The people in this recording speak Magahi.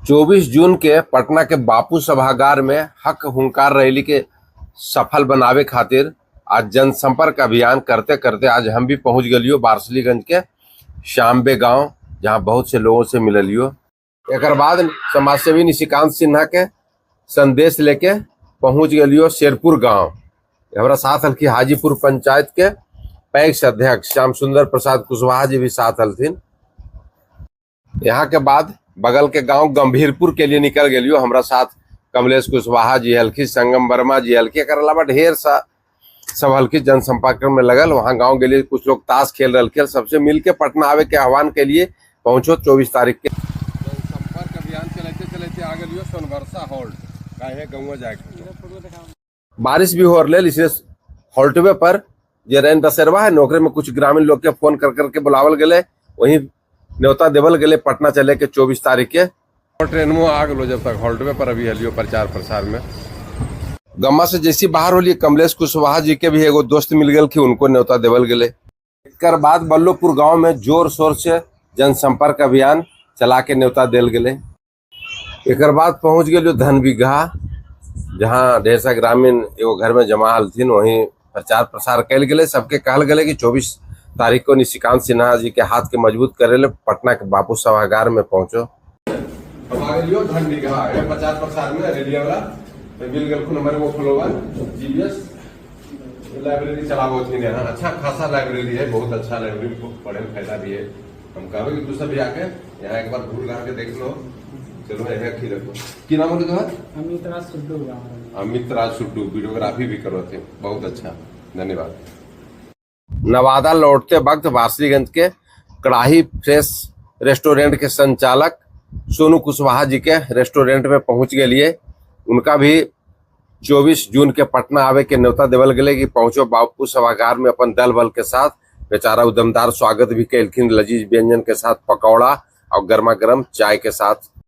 24 जून के पटना के बापू सभागार में हक हुंकार रैली के सफल बनावे खातिर आज जनसंपर्क अभियान करते करते आज हम भी पहुंच गलियो वारसलीगंज के श्यामबे गांव, जहां बहुत से लोगों से मिललियो। एक बाद समाजसेवी निशिकांत सिन्हा के संदेश लेके पहुंच गलियो शेरपुर गांव। हमारा साथ हलखी हाजीपुर पंचायत के पैक्स अध्यक्ष श्याम सुंदर प्रसाद कुशवाहा जी भी साथ हलथिन। यहाँ के बाद बगल के गांव गंभीरपुर के लिए निकल गेलियो। हमरा साथ कमलेश कुशवाहा जी हलखी, संगम वर्मा जी हलखी, एक अलावा ढेर सा सब हल्की जनसंपर्क में लगल। वहाँ गांव के लिए कुछ लोग ताश खेल रहे, सबसे मिल के पटना आवे के आह्वान के लिए पहुंचो 24 तारीख के। जनसंपर्क अभियान चलते चलते आ गेलियो सोनबरसा हॉल्ट, काहे गौवा जाए। बारिश भी हो रहा, इसलिए हॉल्टवे पर जे रैन दशहरवा है नौकरी में कुछ ग्रामीण लोग के फोन कर करके बुलावल गए, वहीं न्योता देवल गए पटना चले के 24 तारीख के। और ट्रेन में आ गलो जब तक हॉल्टवे पर अभी हलियो प्रचार प्रसार में। गम्मा से जैसी बाहर होली कमलेश कुशवाहा जी के भी एगो दोस्त मिल गए कि उनको न्योता देवल गए। एक बाद बल्लोपुर गांव में जोर शोर से जनसंपर्क अभियान चला के न्योता देल गए। एक बाद पहुंच गए धनबिघा, जहां ढेर सा ग्रामीण एगो घर में जमा हलथिन, वहीं प्रचार प्रसार कल गए। सबके कहल गए कि 24 तारीख को निशिकांत सिन्हा जी के हाथ के मजबूत करे ले पटना के बापू सभागार में पहुंचो। धनबिघा प्रचार प्रसार में रेडियो वाला तो मिल गए हमारे वो फॉलोवर जीबीएस लाइब्रेरी चलावो थी यहाँ, अच्छा खासा लाइब्रेरी है, बहुत अच्छा लाइब्रेरी, पढ़े में फायदा भी है। हम कहबे कि तू सब भी आके यहाँ एक बार घूर घार के देख लो। चलो यहाँ की रखो। की नाम बोले तुम्हारा? अमित राज सुड्डू। अमित राज सुड्डू वीडियोग्राफी भी करो थे, बहुत अच्छा, धन्यवाद। नवादा लौटते वक्त वारसलीगंज के कड़ाही फ्रेश रेस्टोरेंट के संचालक सोनू कुशवाहा जी के रेस्टोरेंट में पहुंच गए। उनका भी 24 जून के पटना आवे के न्योता देवल गए कि पहुंचो बापू सभागार में अपन दल बल के साथ। बेचारा उदमदार स्वागत भी कैलखिन लजीज व्यंजन के साथ, पकौड़ा और गर्मा गर्म चाय के साथ।